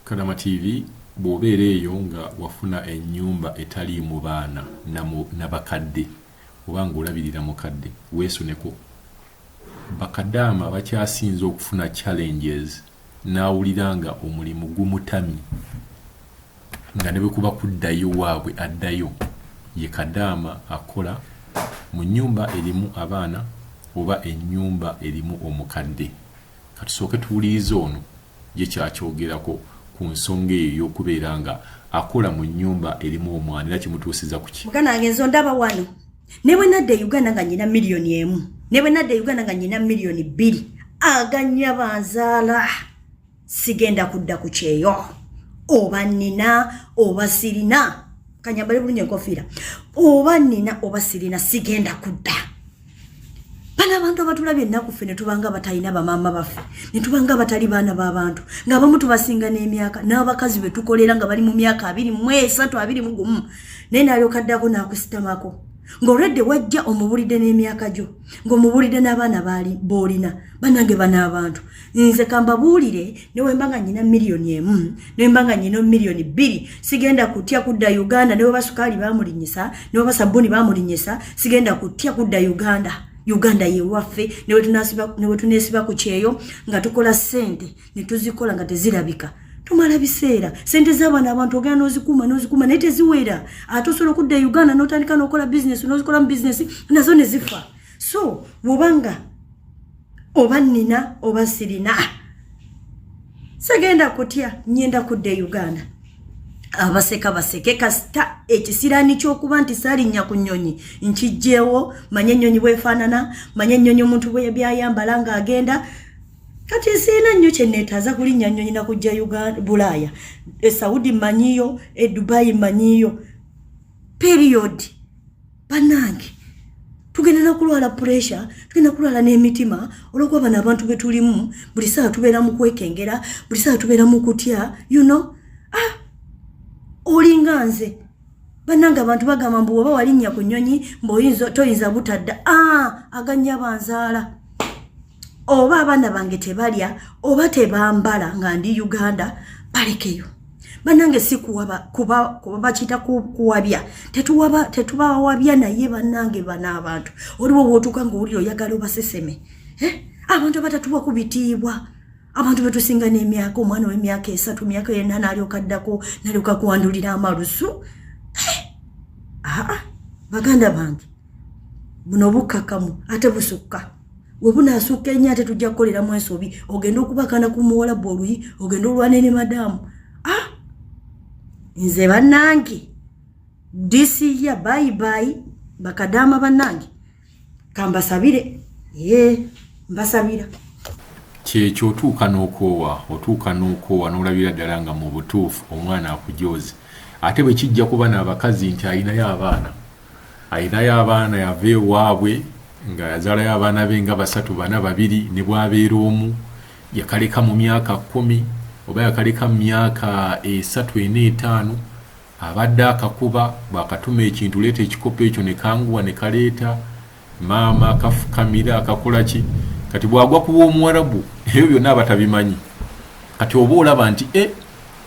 Kadama TV, bw'obeera eyo nga wafuna ennyumba etaliimu baana na bakadde oba ng'olabirira mukadde, weesuneko. Bakadaama bakyasinze okufuna challenges n'awulira nga omulimu gumutamye nga ne bwe kuba kuddayo waabwe addayo. Ye kadaama akola mu nnyumba erimu abaana oba ennyumba erimu omukadde. Katusooke tuwulirize ono ye kyakyogerako ku nsonga eyo ey'okubeera nga akola mu nnyumba erimu omwana era kimutuusiza ku ki. Muganda wange, nze ondaba wano, ne bwe nadda e Uganda nga nyina 1 million, ne bwe nadda e Uganda nga nyina 2 million, aganya banzaala, sigenda kudda ku kyeyo, oba nina oba sirina. Kanyambale bulungi enkofiira. Oba nina oba sirina, sigenda kudda. Bano abantu abatulabye ennaku, ffe ne tubanga batalina bamaama baffe, ne tubanga batali baana b'abantu, ng'abamu tubasinga n'emyaka, n'abakazi be tukolera nga bali mu myaka 23, 21, naye n'alyoka addako n'akusitamako ng'olwedde wajja omubulidde n'emyaka gyo, ng'omubulidde n'abaana b'olina. Bannange, bano abantu, nze kambabuulire, ne wemba nga nyina 1 million, ne wemba nga nyina 2 million, sigenda kutya kudda Uganda. Ne weba sukaali bamulinyisa, ne weba sabbuuni bamulinyisa, sigenda kutya kudda Uganda. Uganda yewaffe. Ne we tuneesiba ku kyeyo nga tukola ssente, ne tuzikola nga tezirabika, tumala biseera. Sente z'abaana abantu ogenda n'ozikuuma, n'ozikuuma, naye teziwera. Ate osobola okudda e Uganda n'otandika n'okola bizinesi, n'ozikola mu bizinesi, nazo ne zifa. So bwobanga oba nnina oba sirina, segenda kutya, nyenda kudda e Uganda. Abaseka baseke, kasita ekisiraani ky'okuba nti saalinnya ku nnyonyi nkijjeewo. Manye ennyonyi bwefaanana, manye ennyonyi omuntu bwe byayambala ng'agenda. Kati siina nnyo kyeneetaaza kulinnya nnyonyi nakujja Bulaaya. E Saudi mmanyiyo, e Dubayi mmanyiyo, period. Bannange, tugenda nakulwala pressure, tugenda kulwala n'emitima olwokuba bano abantu betulimu buli saawa tubeera mu kwekengera, buli saawa tubeera mu kutya. Ah, olinga nze. Bannange, abantu bagamba mbu oba walinnya ku nnyonyi mbu toyinza butadda. Ah, aganya banzaala, oba abaana bange tebalya oba tebambala nga ndi Uganda, balekeyo. Bannange, si kuba bakiyita kuwabya, tetubawabya, naye bannange, bano abantu oliwo wootuuka ngaowulira oyagala obaseseme, eh? Abantu abatatuwa ku bitiibwa, abantu betusinga n'emyaka, omwana w'emyaka 3, myaka 4, nalyoka addako nalyoka kuwandulira amalusu, eh? Aa, baganda bange, buno bukkakkamu ate busukka. We bunaasukka ennyo, ate tujja kukoleramu ensobi. Ogenda okubakana ku muwala bwe oluyi, ogenda olwane ne madaamu. Ah, nze bannange, this year bye bye. Bakadaama bannange, kambasabire ye mbasabira. Kyekyo, otuuka n'okoowa, otuuka n'okoowa n'olabira ddala nga mu butuufu omwana akujooze. Ate bwe kijja kuba n'abakazi nti ayinayo abaana, ayinayo abaana, yava ewaabwe nga yazaalayo abaana be nga basatu, bana, babiri, ne bwabeera omu yakaleka mu myaka 10 oba yakaleka mu myaka 3, 4, 5, abadde akakuba bw'akatuma ekintu, leeta ekikopo ekyo, ne kanguwa ne kaleeta, maama akafukamira, akakola ki. Kati bw'agwa kuba omuwarabu, ebyo byonna abatabimanyi. Kati oba olaba nti e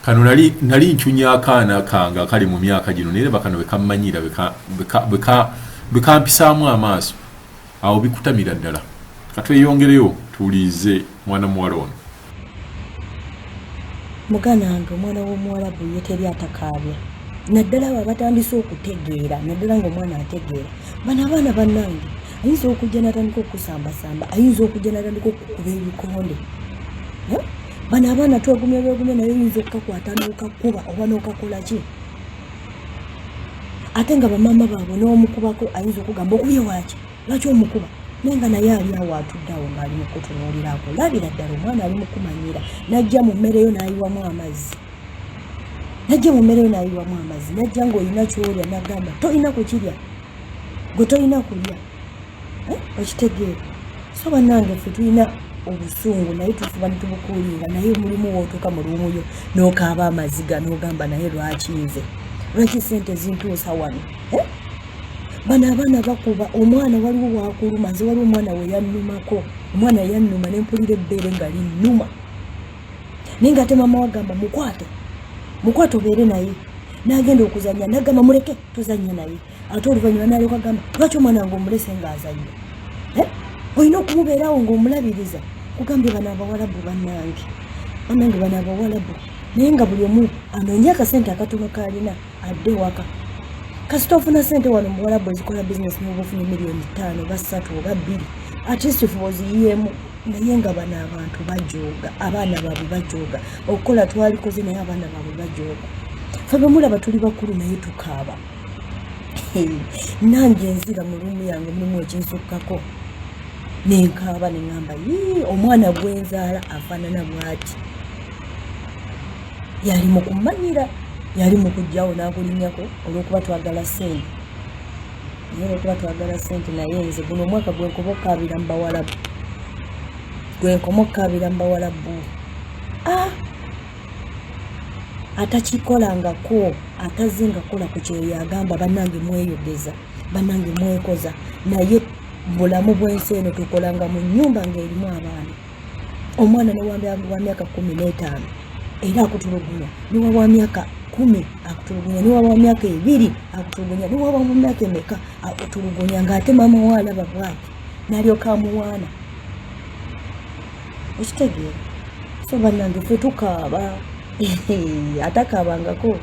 kano nali ncunya akaana kange akali mu myaka gino, naye reba kano bekammanyira, bwe kampisaamu amaaso awo, bikutamira ddala. Katweyongereyo tuwulirize mwana muwala ono. Muganda wange, omwana w'omuwalabu ye teri atakaabya, naddala abo abatandise okutegeera, naddala ngaomwana ategeera. Bano abaana, bannange, ayinza okujja natandika okusambasamba, ayinza okujja natandika okukuba ebikonde. Eh? Bano abaana twegumya bwegumya, naye oyinza okukakwata n'okakuba oba n'okakola ki, ate nga bamaama baabwe n'omukubako ayinza okugamba, "Okubye waaki? Lwaki omukuba?" Naye nga naye ali awo atudde awo ng'ali mu kutunuulirako, labira ddala omwana ali mu kumanyira. Najja mu mmere yo n'ayiwamu amazzi, najja mu mmere yo n'ayiwamu amazzi, najja ng'olina kyolya nagamba, "Tolina kukirya, gwe tolina kulya." Eh, okitegeera? So bannange, ffe tulina obusungu, naye tufuba netubukuulinga, naye mulimu wootuuka mu room yo n'okaaba amaziga n'ogamba, "Naye lwaki nze? Lwaki sente zintuusa wano?" Eh? Bano abaana bakuba omwana, waliwo wakuluma. Nze waliwo omwana we yannumako, omwana yannuma nempulira ebbeere nga linnuma. Naye nga ate maama wagamba mukwate, mukwate obeere naye. N'agenda okuzannya n'agamba muleke tozannya naye. Ate oluvannyuma n'alyoka agamba lwaki omwana wange omulese ng'azannya? Olina okumubeerawo ng'omulabiriza. Kugambye bano abawalabu bannange, bannange bano abawalabu. Naye nga buli omu anoonye akasente akatono k'alina adde waka. Kasita ofuna ssente wano mu buwalabu ezikola bizinesi n'oba ofunye 5 million oba 3 oba 2, at least fuba oziyiyeemu. Naye nga bano abantu bajooga, abaana baabwe bajooga. Okukola twalikoze naye abaana baabwe bajooga. Ffe bwe mulaba tuli bakulu naye tukaaba. Nange nzira mu room yange mulimu ekinsukkako nenkaaba neŋŋamba yii omwana gwenzaala afaanana bw'ati. Yali mu kumanyira, yali mu kujjawo n'akulinnyako olw'okuba twagala ssente, naye olw'okuba twagala ssente. Naye nze guno omwaka gwe nkoma okukaabira mu bawalabu, gwe nkoma okukaabira mu bawalabu. Ah, atakikolangako, atazze nga kukola ku kyeyo agamba bannange mweyogeza, bannange mwekoza, naye bulamu bw'ensi eno tukolanga mu nnyumba ng'erimu abaana. Omwana ne wa myaka 15 era akutulugunya, niwa wa myaka 10 akutulugunya, niwa wa myaka 2 akutulugunya, niwa wa myaka emeka akutulugunya, ng'ate maama we alaba bwati n'alyoka amuwaana. Okitegeera? So bannange ffe tukaaba, atakaabangako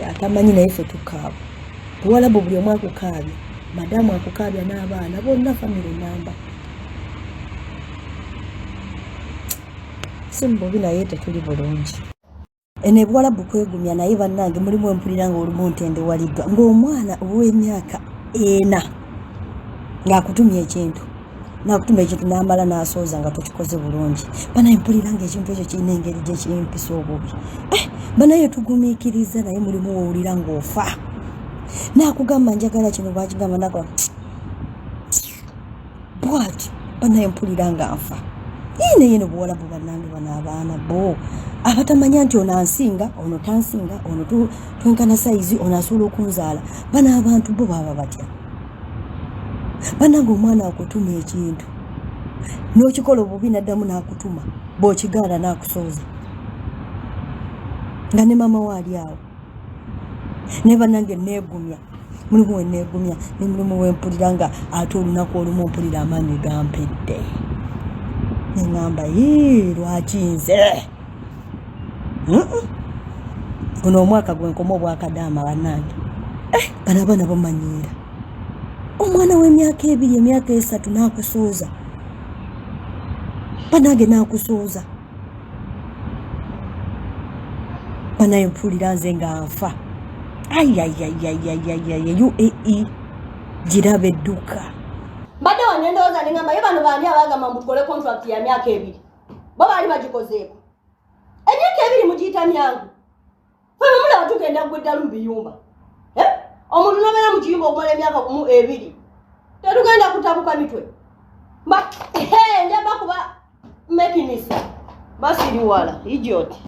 atamanyi, naye ffe tukaaba. Buwalabu buli omu akukaabya, madamu akukaabya n'abaana bonna, family namba. Si mububi naye tetuli bulungi. Eno ebuwalabu kwegumya, naye bannange mulimu empulira nga olumu ntendewaliddwa ng'omwana ow'emyaka 4 ng'akutumya ekintu, nakutuma ekintu n'amala n'asooza nga tokikoze bulungi. Banaye mpulira nga ekintu ekyo kirina engeri gye kimpisa obubi. Eh, banaye tugumiikiriza, naye mulimu wowulira ng'ofa naakugamba njagala kino, bwakigamba nakola bwati, banaye mpulira nga nfa. Naye no buwalabu bannange, bano abaana bo abatamanya nti ono ansinga, ono tansinga, ono twenkana size, ono asobola okunzaala. Bano abantu bo baba batya? Bannange omwana akutuma ekintu n'okikola obubi, n'addamu n'akutuma, bw'okigaana n'akusooza nga ne maama we ali awo. Naye bannange neegumya, mulimu we neegumya ne mulimu wempulira nga ate olunaku olumu mpulira amaanyi gampedde, neŋŋamba yii lwaki nze? Guno omwaka gwenkoma obwakadaama bannange. Eh, bano abaana bamanyiira. Omwana w'emyaka 2, emyaka 3 n'akusooza, bannange n'akusooza. Banaye mpulira nze nga nfa. Ayayayayayaya, UAE giraba edduka. Mbadde wano endowooza neŋamba ye bano baani abagamba mbu tukole contract ya myaka 2? Bo baali bagikozeeko? Emyaka 2 mugiyita myangu? Ffe mulaba tugenda gwe ddalu mu biyumba. Eh? Omuntu nobeera mu kiyumba okumala emyaka 1, 2, tetugenda kutabuka mitwe. Njaba kuba mekinisa basiriwala idiot.